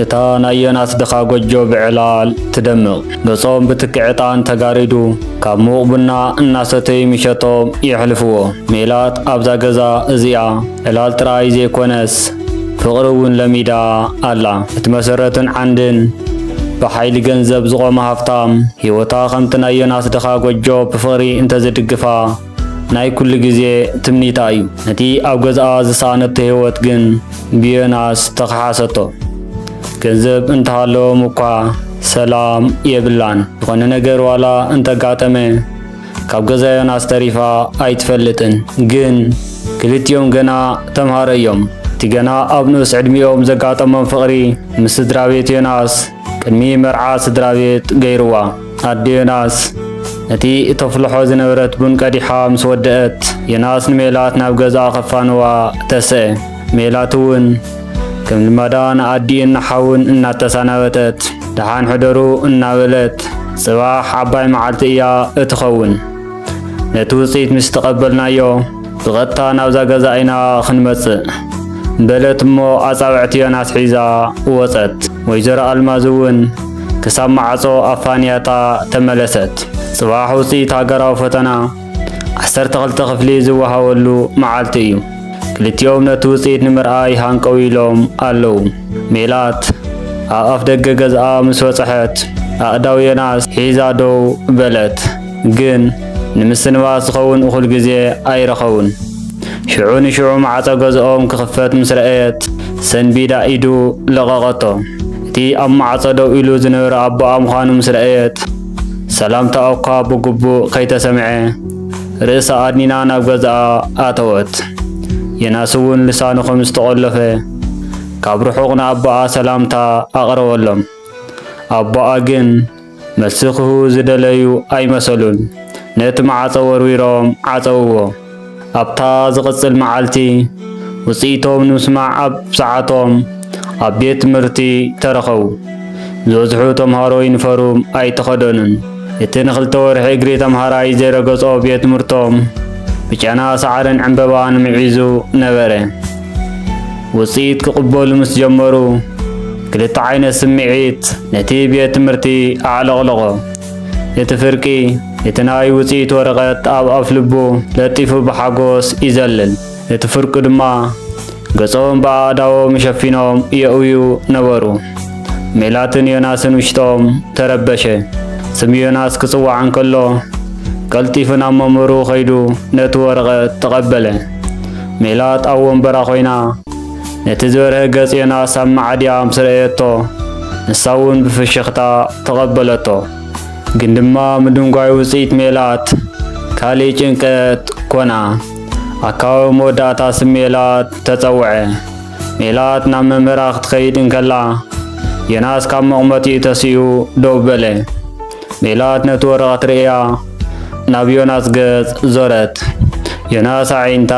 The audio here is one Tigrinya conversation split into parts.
እታ ናይ ዮናስ ድኻ ጎጆ ብዕላል ትደምቕ። ገጾም ብትኪ ዕጣን ተጋሪዱ፣ ካብ ምዉቕ ቡና እናሰተዩ ምሸቶም የሕልፍዎ። ሜላት ኣብዛ ገዛ እዚኣ ዕላል ጥራይ ዘይኮነስ፣ ፍቕሪ እውን ለሚዳ ኣላ። እቲ መሰረትን ዓንድን ብሓይሊ ገንዘብ ዝቖመ ሃብታም፣ ህይወታ ከምቲ ናይ ዮናስ ድኻ ጎጆ ብፍቕሪ እንተዝድግፋ፣ ናይ ኩሉ ግዜ ትምኒታ እዩ። ነቲ ኣብ ገዛኣ ዝሰኣነቶ ህይወት ግን ብዮናስ ተኸሓሰቶ። ገንዘብ እንተሃለዎም እኳ ሰላም የብላን። ዝኾነ ነገር ዋላ እንተጋጠመ፣ ካብ ገዛ ዮናስ ተሪፋ ኣይትፈልጥን። ግን ክልቲኦም ገና ተምሃሮ እዮም። እቲ ገና ኣብ ንኡስ ዕድሚኦም ዘጋጠሞም ፍቕሪ ምስ ስድራ ቤት ዮናስ ቅድሚ መርዓ ስድራ ቤት ገይርዋ። ኣደ ዮናስ ነቲ እተፍልሖ ዝነበረት ቡን ቀዲሓ ምስ ወደአት፣ ዮናስ ንሜላት ናብ ገዝኣ ከፋንዋ ተስአ። ሜላት እውን ከም ልማዳ ንኣዲኡን ንሓውን እናተሰናበተት፣ ደሓን ሕደሩ እናበለት፣ ጽባሕ ዓባይ መዓልቲ እያ እትኸውን። ነቲ ውጽኢት ምስ ተቐበልናዮ፣ ብቐጥታ ናብዛ ገዛ ኢና ክንመጽእ፣ በለት እሞ ኣጻብዕቲ ዮናስ ሒዛ ወጸት። ወይዘሮ ኣልማዝ እውን ክሳብ ማዕጾ ኣፋንያታ ተመለሰት። ጽባሕ ውጽኢት ሃገራዊ ፈተና ዓሰርተ ክልተ ክፍሊ ዝወሃበሉ መዓልቲ እዩ። ክልቲኦም ነቲ ውጽኢት ንምርኣይ ሃንቀው ኢሎም ኣለዉ። ሜላት ኣብ ኣፍ ደገ ገዝኣ ምስ በጽሐት፣ ኣእዳው ዮናስ ሒዛ ደው በለት። ግን ንምስንባስ ዝኸውን እኹል ግዜ ኣይረኸቡን። ሽዑ ንሽዑ ማዕጾ ገዝኦም ክኽፈት ምስ ረኣየት፣ ሰንቢዳ ኢዱ ለቐቐቶ። እቲ ኣብ ማዕጾ ደው ኢሉ ዝነበረ ኣቦኣ ምዃኑ ምስ ረኣየት፣ ሰላምታኣ እኳ ብግቡእ ከይተሰምዐ፣ ርእሳ ኣድኒና ናብ ገዝኣ ኣተወት። ዮናስ እውን ልሳኑ ከም ዝተቖለፈ፣ ካብ ርሑቕ ንኣቦኣ ሰላምታ ኣቕረበሎም። ኣቦኣ ግን መልሲ ክህቡ ዝደለዩ ኣይመሰሉን። ነቲ ማዕጾ ወርዊሮም ዓጸውዎ። ኣብታ ዝቕጽል መዓልቲ፣ ውጽኢቶም ንምስማዕ ኣብ ሰዓቶም ኣብ ቤት ትምህርቲ ተረኸቡ። ዝበዝሑ ተምሃሮ ዩኒፎርም ኣይተኸደኑን። እቲ ንኽልተ ወርሒ እግሪ ተምሃራይ ዘይረገጾ ቤት ትምህርቶም፣ ብጨና ሳዕርን ዕምበባን ምዒዙ ነበረ። ውጽኢት ክቕበሉ ምስ ጀመሩ፣ ክልተ ዓይነት ስምዒት ነቲ ቤት ትምህርቲ ኣዕለቕለቖ። እቲ ፍርቂ፣ እቲ ናይ ውጽኢት ወረቐት ኣብ ኣፍልቡ ለጢፉ ብሓጎስ ይዘልል። እቲ ፍርቂ ድማ፣ ገጾም ብኣእዳዎም ሸፊኖም የእውዩ ነበሩ። ሜላትን ዮናስን ውሽጦም ተረበሸ። ስም ዮናስ ክጽዋዕ እንከሎ፣ ቀልጢፉ ናብ መምህሩ ኸይዱ ነቲ ወረቐት ተቐበለ። ሜላት ኣብ ወንበራ ኮይና፣ ነቲ ዝበርሀ ገጽ ዮናስ ኣብ መዓድያ ምስ ረኣየቶ፣ ንሳ እውን ብፍሽኽታ ተቐበለቶ። ግን ድማ ምድንጓይ ውጽኢት ሜላት ካልእ ጭንቀት ኮና። ኣካዊ መወዳእታ ስም ሜላት ተጸውዐ። ሜላት ናብ መምህራ ክትኸይድ እንከላ፣ ዮናስ ካብ መቕመጢኡ ተሲኡ ደው በለ። ሜላት ነቲ ወረቐት ርእያ፣ ናብ ዮናስ ገጽ ዞረት። ዮናስ ኣዒንታ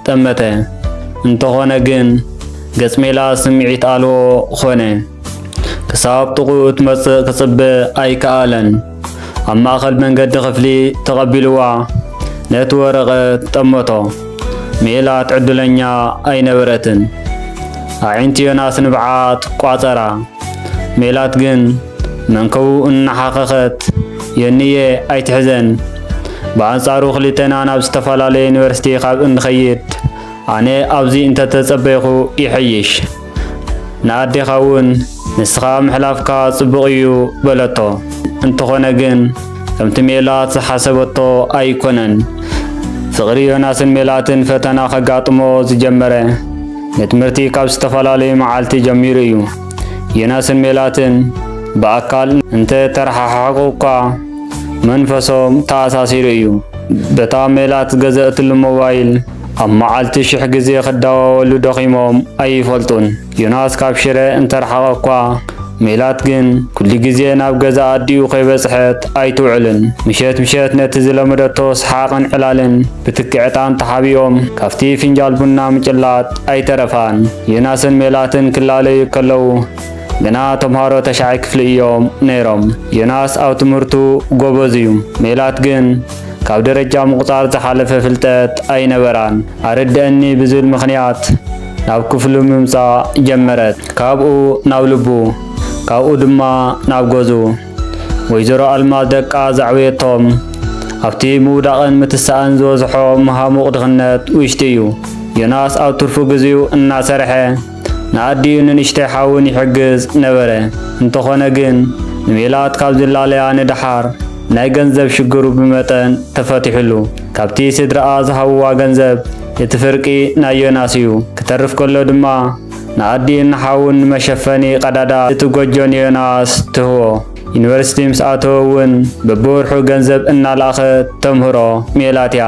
ጠመተ። እንተኾነ ግን፣ ገጽ ሜላት ስምዒት ኣልቦ ኾነ። ክሳብ ጥቕኡ ትመጽእ ክጽበ ኣይከኣለን። ኣብ ማእከል መንገዲ ክፍሊ ተቐቢልዋ፣ ነቲ ወረቐት ጠመቶ። ሜላት ዕድለኛ ኣይነበረትን። ኣዒንቲ ዮናስ ንብዓት ቋጸራ። ሜላት ግን መንከቡ እናሓኸኸት፣ "የንየ፣ ኣይትሕዘን። ብኣንጻሩ ክልተና ናብ ዝተፈላለየ ዩኒቨርሲቲ ካብ እንኸይድ፣ ኣነ ኣብዚ እንተተጸበይኩ ይሐይሽ። ንኣዴኻ እውን ንስኻ ምሕላፍካ ጽቡቕ እዩ" በለቶ። እንተኾነ ግን፣ ከምቲ ሜላት ዝሓሰበቶ ኣይኮነን። ፍቕሪ ዮናስን ሜላትን ፈተና ከጋጥሞ ዝጀመረ፣ ንትምህርቲ ካብ ዝተፈላለዩ መዓልቲ ጀሚሩ እዩ። ዮናስን ሜላትን ብኣካል እንተ ተረሓሓቑ እኳ፣ መንፈሶም ተኣሳሲሩ እዩ። በታ ሜላት ዝገዘእትሉ ሞባይል፣ ኣብ መዓልቲ ሽሕ ግዜ ክዳዋወሉ ደኺሞም ኣይፈልጡን። ዮናስ ካብ ሽረ እንተረሓቐ እኳ፣ ሜላት ግን ኩሉ ግዜ ናብ ገዛ ኣዲኡ ከይበጽሐት ኣይትውዕልን። ምሸት ምሸት ነቲ ዝለመደቶ ሰሓቕን ዕላልን ብትኪ ዕጣን ተሓቢኦም፣ ካብቲ ፍንጃል ቡና ምጭላጥ ኣይተረፋን። ዮናስን ሜላትን ክላለዩ ከለዉ፣ ግና ተምሃሮ ተሽዓይ ክፍሊ እዮም ነይሮም። ዮናስ ኣብ ትምህርቱ ጎበዝ እዩ። ሜላት ግን ካብ ደረጃ ምቑጻር ዝሓለፈ ፍልጠት ኣይነበራን። ኣረድአኒ ብዝብል ምኽንያት ናብ ክፍሉ ምምጻእ ጀመረት። ካብኡ ናብ ልቡ፣ ካብኡ ድማ ናብ ገዙ። ወይዘሮ ኣልማዝ ደቃ ዘዕበየቶም ኣብቲ ምውዳቕን ምትሳእን ዝበዝሖ መሃሙቕ ድኽነት ውሽጢ እዩ። ዮናስ ኣብ ትርፉ ግዜኡ እናሰርሐ ንኣዲኡ ንንእሽተይ ሓውን ይሕግዝ ነበረ። እንተኾነ ግን ንሜላት ካብ ዝላለያ ንደሓር ናይ ገንዘብ ሽግሩ ብመጠን ተፈቲሑሉ። ካብቲ ስድራኣ ዝሃብዋ ገንዘብ እቲ ፍርቂ ናይ ዮናስ እዩ። ክተርፍ ከሎ ድማ ንኣዲኡን ንሓውን ንመሸፈኒ ቀዳዳ እቲ ጎጆ ንዮናስ ትህቦ። ዩኒቨርሲቲ ምስ ኣተወ እውን በብወርሑ ገንዘብ እናለኣኸት ተምህሮ ሜላት እያ።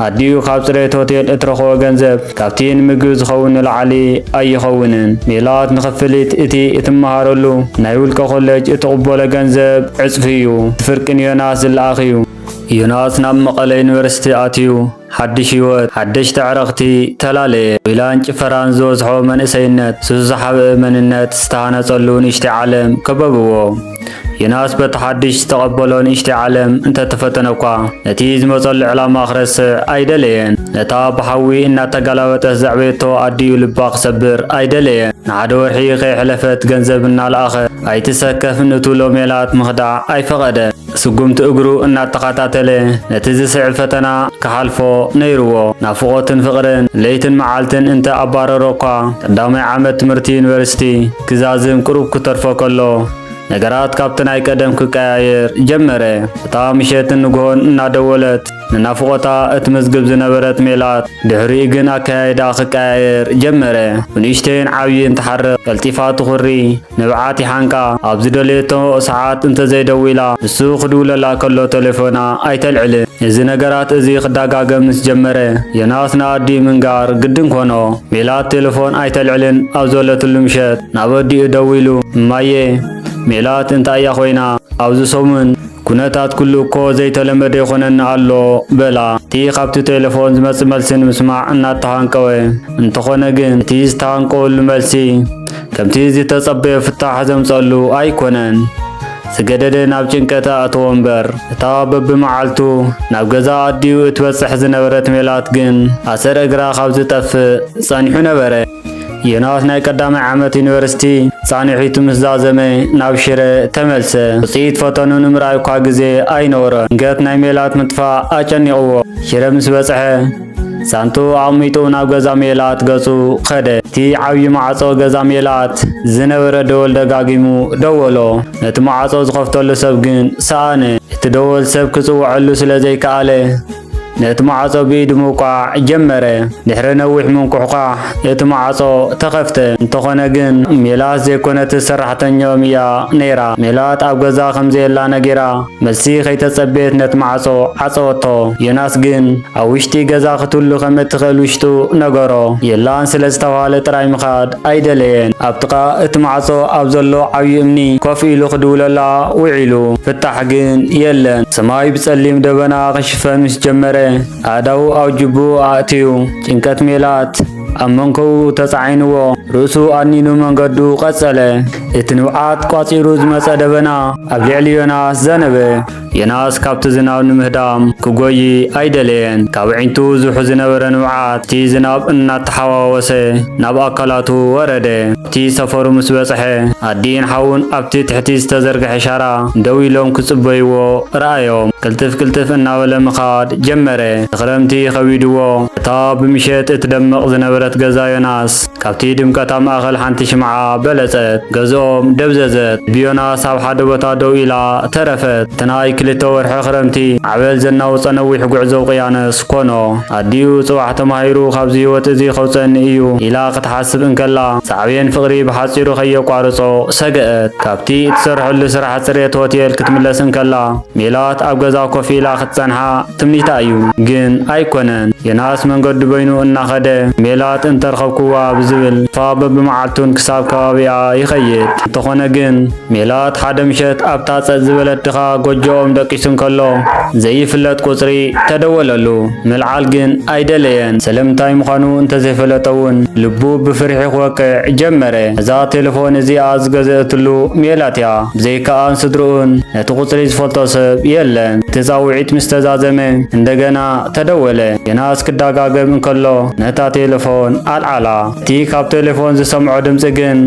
ኣዲኡ ካብ ጽሬት ሆቴል እትረኽቦ ገንዘብ ካብቲ ንምግቢ ዝኸውን ንላዕሊ ኣይኸውንን። ሜላት ንኽፍሊት እቲ እትመሃረሉ ናይ ውልቀ ኮሌጅ እትቕበሎ ገንዘብ ዕጽፊ እዩ። እቲ ፍርቂ ንዮናስ ዝለኣኽ እዩ። ዮናስ ናብ መቐለ ዩኒቨርሲቲ ኣትዩ ሓድሽ ህይወት፣ ሓደሽቲ ኣዕረኽቲ ተላለየ። ዊላን ጭፈራን ዝበዝሖ መንእሰይነት፣ ሱስ ዝሓብአ መንነት ዝተሃነጸሉ ንእሽተይ ዓለም ከበብዎ። ዮናስ በቲ ሓድሽ ዝተቐበሎ ንእሽተይ ዓለም እንተተፈተነ እኳ፣ ነቲ ዝመጸሉ ዕላማ ክረስዕ ኣይደለየን። ነታ ብሓዊ እናተገላበጠት ዘዕበየቶ ኣዲኡ ልባ ክሰብር ኣይደለየን። ንሓደ ወርሒ ከየሕለፈት ገንዘብ እናለኣኸ፣ ኣይትሰከፍ ንእትብሎ ሜላት ምኽዳዕ ኣይፈቐደ። ስጉምቲ እግሩ እናተኸታተለ ነቲ ዝስዕብ ፈተና ክሓልፎ ነይርዎ። ናፍቖትን ፍቕርን ለይትን መዓልትን እንተ ኣባረሮ እኳ፣ ቀዳማይ ዓመት ትምህርቲ ዩኒቨርሲቲ ክዛዝም ቅሩብ ክተርፎ ከሎ፣ ነገራት ካብቲ ናይ ቀደም ክቀያየር ጀመረ። እታ ምሸትን ንግሆን እናደወለት ንናፍቖታ እትምዝግብ ዝነበረት ሜላት፣ ድሕሪኡ ግን ኣከያይዳ ክቀያየር ጀመረ። ብንእሽተይን ዓብይን ትሓርቕ፣ ቀልጢፋ ትኹሪ፣ ንብዓት ይሓንቃ። ኣብ ዝደለየቶ ሰዓት እንተዘይደዊላ፣ ንሱ ክድውለላ ከሎ ቴሌፎና ኣይተልዕልን። እዚ ነገራት እዚ ክደጋገም ምስ ጀመረ፣ ዮናስ ንኣዲኡ ምንጋር ግድን ኮኖ። ሜላት ቴሌፎን ኣይተልዕልን ኣብ ዝበለትሉ ምሸት፣ ናብ ኣዲኡ ደዊሉ፣ "እማዬ፣ ሜላት እንታይ እያ ኮይና? ኣብዚ ሰሙን ኩነታት ኩሉ እኮ ዘይተለመደ ይኾነኒ ኣሎ" በላ። እቲ ካብቲ ቴሌፎን ዝመጽእ መልሲ ንምስማዕ እናተሃንቀወ፣ እንተኾነ ግን እቲ ዝተሃንቀወሉ መልሲ ከምቲ ዝተጸበዮ ፍታሕ ዘምጸሉ ኣይኮነን። ዝገደደ ናብ ጭንቀት ኣእተዎ እምበር፣ እታ በብመዓልቱ ናብ ገዛ ኣዲኡ እትበጽሕ ዝነበረት ሜላት ግን ኣሰር እግራ ካብ ዝጠፍእ ጸኒሑ ነበረ። ዮናስ ናይ ቀዳማይ ዓመት ዩኒቨርሲቲ ጻንሒቱ ምስ ዛዘመ ናብ ሽረ ተመልሰ። ውጽኢት ፈተኑ ንምርኣይ እኳ ግዜ ኣይነበሮን። ድንገት ናይ ሜላት ምጥፋእ ኣጨኒቕዎ። ሽረ ምስ በጽሐ፣ ሳንትኡ ኣቕሚጡ ናብ ገዛ ሜላት ገጹ ኸደ። እቲ ዓብዪ ማዕጾ ገዛ ሜላት ዝነበረ ደወል ደጋጊሙ ደወሎ። ነቲ ማዕጾ ዝኸፍተሉ ሰብ ግን ሰኣነ። እቲ ደወል ሰብ ክጽውዐሉ ስለ ዘይከኣለ፣ ነቲ ማዕጾ ብኢዱ ምውቃዕ ጀመረ። ድሕሪ ነዊሕ ምንኩሕኳሕ፣ እቲ ማዕጾ ተኸፍተ። እንተኾነ ግን፣ ሜላት ዘይኮነትስ ሰራሕተኛኦም እያ ነይራ። ሜላት ኣብ ገዛ ከም ዘየላ ነጊራ፣ መልሲ ከይተጸበየት ነቲ ማዕጾ ዓጸወቶ። ዮናስ ግን፣ ኣብ ውሽጢ ገዛ ክትህሉ ከም እትኽእል ውሽጡ ነገሮ። የላን ስለ ዝተባህለ ጥራይ ምኻድ ኣይደለየን። ኣብ ጥቓ እቲ ማዕጾ ኣብ ዘሎ ዓብዪ እምኒ ኮፍ ኢሉ ክድውለላ ውዒሉ። ፍታሕ ግን የለን። ሰማይ ብጸሊም ደበና ክሽፈን ምስ ጀመረ፣ ኣእዳዉ ኣብ ጅብኡ ኣእትዩ፣ ጭንቀት ሜላት ኣብ መንከቡ ተጻዒንዎ። ርእሱ ኣድኒኑ መንገዱ ቀጸለ። እቲ ንብዓት ቋጺሩ ዝመጸ ደበና ኣብ ልዕሊ ዮናስ ዘነበ። ዮናስ ካብቲ ዝናብ ንምህዳም ክጎዪ ኣይደለየን። ካብ ኣዒንቱ ዝውሑ ዝነበረ ንብዓት፣ እቲ ዝናብ እናተሓዋወሰ ናብ ኣካላቱ ወረደ። ኣብቲ ሰፈሩ ምስ በጽሐ፣ ኣዲኡን ሓዉን ኣብቲ ትሕቲ ዝተዘርግሐ ሻራ ደው ኢሎም ክጽበይዎ ረኣዮም። ቅልጥፍ ቅልጥፍ እናበለ ምኻድ ጀመረ። እቲ ክረምቲ ከቢድዎ፣ እታ ብምሸት እትደምቕ ዝነበረት ገዛ ዮናስ፣ ካብቲ ድምቀታ ማእከል ሓንቲ ሽምዓ በለጸት። ገዝኦም ደብዘዘት። ልቢ ዮናስ ኣብ ሓደ ቦታ ደው ኢላ ተረፈት። እቲ ናይ ክልተ ወርሒ ክረምቲ ዓበል ዘናውጾ ነዊሕ ጉዕዞ ውቅያኖስ ኮኖ። ኣዲኡ ጽባሕ ተማሂሩ ካብዚ ህይወት እዚ ከውጸኒ እዩ ኢላ ክትሓስብ እንከላ፣ ሳዕቤን ፍቕሪ ብሓጺሩ ከየቋርጾ ሰገአት። ካብቲ እትሰርሐሉ ስራሕ ጽሬት ሆቴል ክትምለስ እንከላ፣ ሜላት ኣብ ገዛ ኮፍ ኢላ ክትጸንሓ ትምኒታ እዩ፣ ግን ኣይኮነን። ዮናስ መንገዱ በይኑ እናኸደ፣ ሜላት እንተረኸብኩዋ ብዝብል ተስፋ በብመዓልቱን ክሳብ ከባቢኣ ይኸይድ። እንተኾነ ግን፣ ሜላት ሓደ ምሸት ኣብታ ጸጥ ዝበለት ድኻ ጎጆኦም ደቂሱ እንከሎ፣ ዘይፍለጥ ቁጽሪ ተደወለሉ። ምልዓል ግን ኣይደለየን። ሰለምንታይ ምዃኑ እንተዘይፈለጠ እውን፣ ልቡ ብፍርሒ ክወቅዕ ጀመረ። እዛ ቴሌፎን እዚኣ ዝገዘአትሉ ሜላት እያ። ብዘይከኣን ስድርኡን ነቲ ቁጽሪ ዝፈልጦ ሰብ የለን። እቲ ጻውዒት ምስ ተዛዘመ፣ እንደገና ተደወለ። ዮናስ ክደጋገም እንከሎ፣ ነታ ቴሌፎን ኣልዓላ። እቲ ካብ ቴሌፎን ዝሰምዖ ድምጺ ግን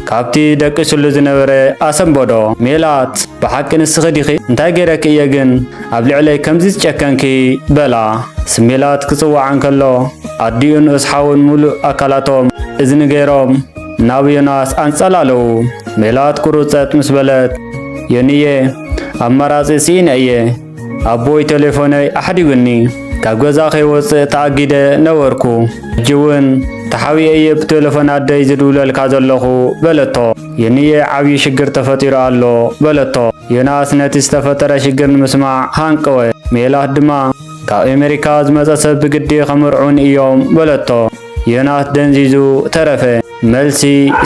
ካብቲ ደቂሱሉ ዝነበረ ኣሰንበዶ። ሜላት፣ ብሓቂ ንስኺ ዲኺ? እንታይ ገይረኪ እየ ግን ኣብ ልዕለይ ከምዚ ዝጨከንኪ? በላ። ስም ሜላት ክጽውዓ እንከሎ ኣዲኡን ንኡስ ሓውን ምሉእ ኣካላቶም እዝኒ ገይሮም ናብ ዮናስ ኣንጸላለዉ። ሜላት ቁሩጽ ጸጥ ምስ በለት፣ ዮኒየ፣ ኣማራጺ ስኢነ እየ። ኣቦይ ቴሌፎነይ ኣሕዲጉኒ። ካብ ገዛ ከይወጽእ ተኣጊደ ነበርኩ። ሕጂ እውን ተሓቢኤ እየ ብቴሌፎን ኣደይ ዝድውለልካ ዘለኹ በለቶ። ዮኒየ፣ ዓብዪ ሽግር ተፈጢሩ ኣሎ በለቶ። ዮናስ ነቲ ዝተፈጠረ ሽግር ንምስማዕ ሃንቀወ። ሜላት ድማ ካብ ኣሜሪካ ዝመጸ ሰብ ብግዲ ከምርዑን እዮም በለቶ። ዮናስ ደንዚዙ ተረፈ። መልሲ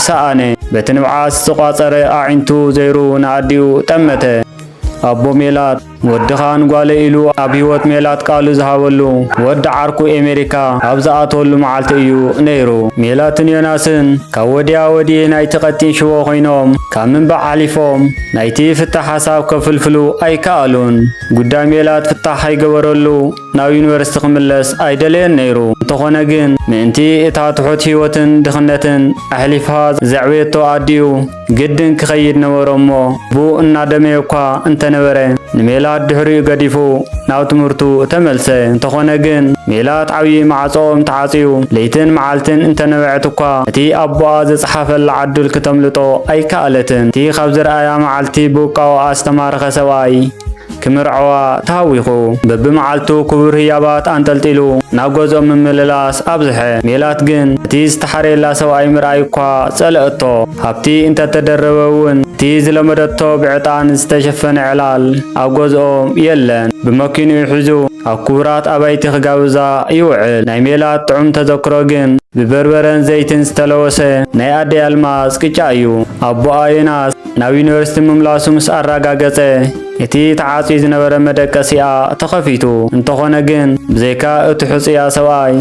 ሰኣነ። በቲ ንብዓት ዝተቋጸረ ኣዒንቱ ዘይሩ ንኣዲኡ ጠመተ። ኣቦ ሜላት፣ ወድኻን ጓለ ኢሉ ኣብ ህይወት ሜላት ቃሉ ዝሃበሉ፣ ወዲ ዓርኩ ኤሜሪካ ኣብ ዝኣተወሉ መዓልቲ እዩ ነይሩ። ሜላትን ዮናስን ካብ ወዲያ ወዲ ናይቲ ቀጢን ሽቦ ኮይኖም፣ ካብ ምንባዕ ሓሊፎም ናይቲ ፍታሕ ሓሳብ ከፍልፍሉ ኣይከኣሉን። ጉዳይ ሜላት ፍታሕ ኣይገበረሉ ናብ ዩኒቨርሲቲ ክምለስ ኣይደለየን ነይሩ። እንተኾነ ግን፣ ምእንቲ እታ ትሑት ህይወትን ድኽነትን ኣሕሊፋ ዘዕበየቶ ኣዲኡ፣ ግድን ክኸይድ ነበሮ እሞ፣ ብኡ እናደመየ እኳ እንተነበረ፣ ንሜላት ድሕሪኡ ገዲፉ ናብ ትምህርቱ ተመልሰ። እንተኾነ ግን፣ ሜላት ዓብዪ ማዕጾኦም ተዓጽዩ፣ ለይትን መዓልትን እንተነበዐት እኳ፣ እቲ ኣቦኣ ዘጽሓፈላ ዕድል ክተምልጦ ኣይከኣለትን። እቲ ካብ ዝረኣያ መዓልቲ ብውቃወኣ ዝተማረኸ ሰብኣይ፣ ክምርዐዋ ተሃዊኹ፣ በብመዓልቱ ክቡር ህያባት ኣንጠልጢሉ ናብ ገዝኦም ምምልላስ ኣብዝሐ። ሜላት ግን እቲ ዝተሓረየላ ሰብኣይ ምርኣይ እኳ ጸልአቶ። ሃብቲ እንተተደረበ እውን፣ እቲ ዝለመደቶ ብዕጣን ዝተሸፈነ ዕላል ኣብ ገዝኦም የለን። ብመኪንኡ ሒዙ ኣብ ክቡራት ኣባይቲ ክጋብዛ ይውዕል። ናይ ሜላት ጥዑም ተዘክሮ ግን ብበርበረን ዘይትን ዝተለወሰ ናይ ኣደይ ኣልማዝ ቅጫ እዩ። ኣቦኣ ዮናስ ናብ ዩኒቨርሲቲ ምምላሱ ምስ ኣረጋገጸ፣ እቲ ተዓጽዩ ዝነበረ መደቀሲኣ ተኸፊቱ። እንተኾነ ግን፣ ብዘይካ እቲ ሕጹያ ሰብኣይ፣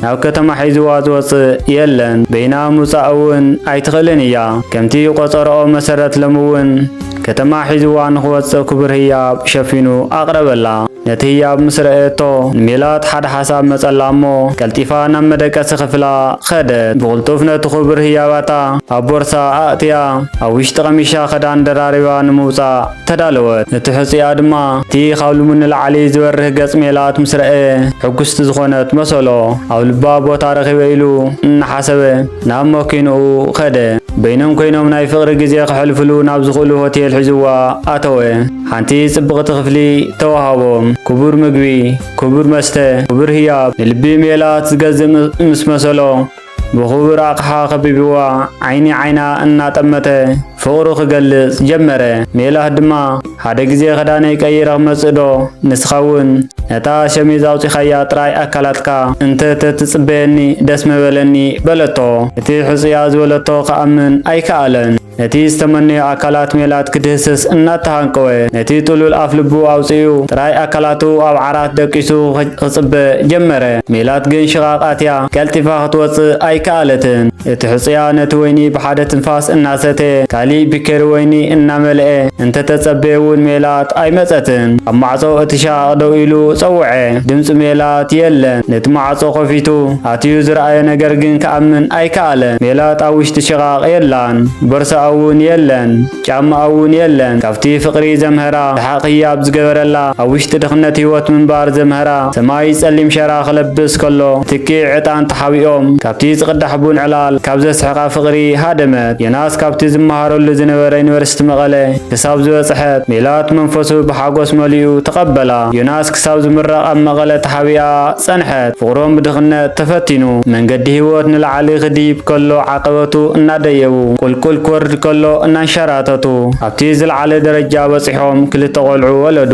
ናብ ከተማ ሒዝዋ ዝወጽእ የለን። በይና ምውጻእ እውን ኣይትኽእልን እያ። ከምቲ ቆጸሮኦ መሰረት፣ ሎሚ እውን ከተማ ሒዝዋ ንኽወጽእ ክቡር ህያብ ሸፊኑ ኣቕረበላ። ነቲ ህያብ ምስ ረኣየቶ፣ ንሜላት ሓደ ሓሳብ መጸላ እሞ፣ ቀልጢፋ ናብ መደቀሲ ክፍላ ኸደት። ብቕልጡፍ ነቲ ክቡር ህያባታ ኣብ ቦርሳ ኣእትያ፣ ኣብ ውሽጢ ቀሚሻ ክዳን ደራሪባ ንምውጻእ ተዳለወት። እቲ ሕጹያ ድማ፣ እቲ ካብ ሎሚ ንላዕሊ ዝበርህ ገጽ ሜላት ምስ ረኣየ፣ ሕጉስቲ ዝኾነት መሰሎ። ኣብ ልባ ቦታ ረኺበ ኢሉ እናሓሰበ፣ ናብ መኪንኡ ኸደ። በይኖም ኮይኖም ናይ ፍቕሪ ግዜ ከሕልፍሉ ናብ ዝኽእሉ ሆቴል ሒዝዋ ኣተወ። ሓንቲ ጽብቕቲ ክፍሊ ተዋሃቦም። ክቡር ምግቢ፣ ክቡር መስተ፣ ክቡር ህያብ፣ ንልቢ ሜላት ዝገዝእ ም-፣ ምስ መሰሎ፣ ብኽቡር ኣቕሓ ከቢብዋ፣ ዓይኒ ዓይና እናጠመተ ፍቕሩ ክገልጽ ጀመረ። ሜላት ድማ፣ ሓደ ግዜ ክዳነይ ቀይረ ክመጽእ ዶ? ንስኻ እውን ነታ ሸሚዝ ኣውጺኻያ ጥራይ ኣካላትካ እንተ ተትጽበየኒ ደስ ምበለኒ በለቶ። እቲ ሕጹያ ዝበለቶ ክኣምን ኣይከኣለን። ነቲ ዝተመነዮ ኣካላት ሜላት ክድህስስ እናተሃንቀወ፣ ነቲ ጥሉል ኣፍ ልቡ ኣውጺኡ ጥራይ ኣካላቱ ኣብ ዓራት ደቂሱ ክጽበ ጀመረ። ሜላት ግን ሽቓቕ ኣትያ ቀልጢፋ ክትወጽእ ኣይከኣለትን። እቲ ሕጹያ ነቲ ወይኒ ብሓደ ትንፋስ እናሰተ፣ ካሊእ ቢኬሪ ወይኒ እናመልአ እንተተጸበየ እውን ሜላት ኣይመጸትን። ኣብ ማዕጾ እቲ ሽቓቕ ደው ኢሉ ጸውዐ። ድምጺ ሜላት የለን። ነቲ ማዕጾ ከፊቱ ኣትዩ ዝረኣዮ ነገር ግን ክኣምን ኣይከኣለን። ሜላት ኣብ ውሽጢ ሽቓቕ የላን። ቦርሳኣ እውን የለን። ጫማኣ እውን የለን። ካብቲ ፍቕሪ ዘምሀራ፣ ሰሓቕ ህያብ ዝገበረላ፣ ኣብ ውሽጢ ድኽነት ህይወት ምንባር ዘምሀራ፣ ሰማይ ጸሊም ሸራ ክለብስ ከሎ፣ ትኪ ዕጣን ተሓቢኦም፣ ካብቲ ዝቕዳሕ ቡን ዕላል፣ ካብ ዘስሕቓ ፍቕሪ ሃደመት። ዮናስ ካብቲ ዝመሃረሉ ዝነበረ ዩኒቨርሲቲ መቐለ ክሳብ ዝበጽሐት፣ ሜላት መንፈሱ ብሓጎስ መሊኡ ተቐበላ። ዮናስ ክሳብ ዝምረቕ ኣብ መቐለ ተሓቢኣ ጸንሐት። ፍቕሮም ብድኽነት ተፈቲኑ፣ መንገዲ ህይወት ንላዕሊ ክድይብ ከሎ ዓቐበቱ እናደየቡ፣ ቁልቁል ክወርድ ከሎ እናንሸራተቱ፣ ኣብቲ ዝለዓለ ደረጃ በጺሖም ክልተ ቆልዑ ወለዱ።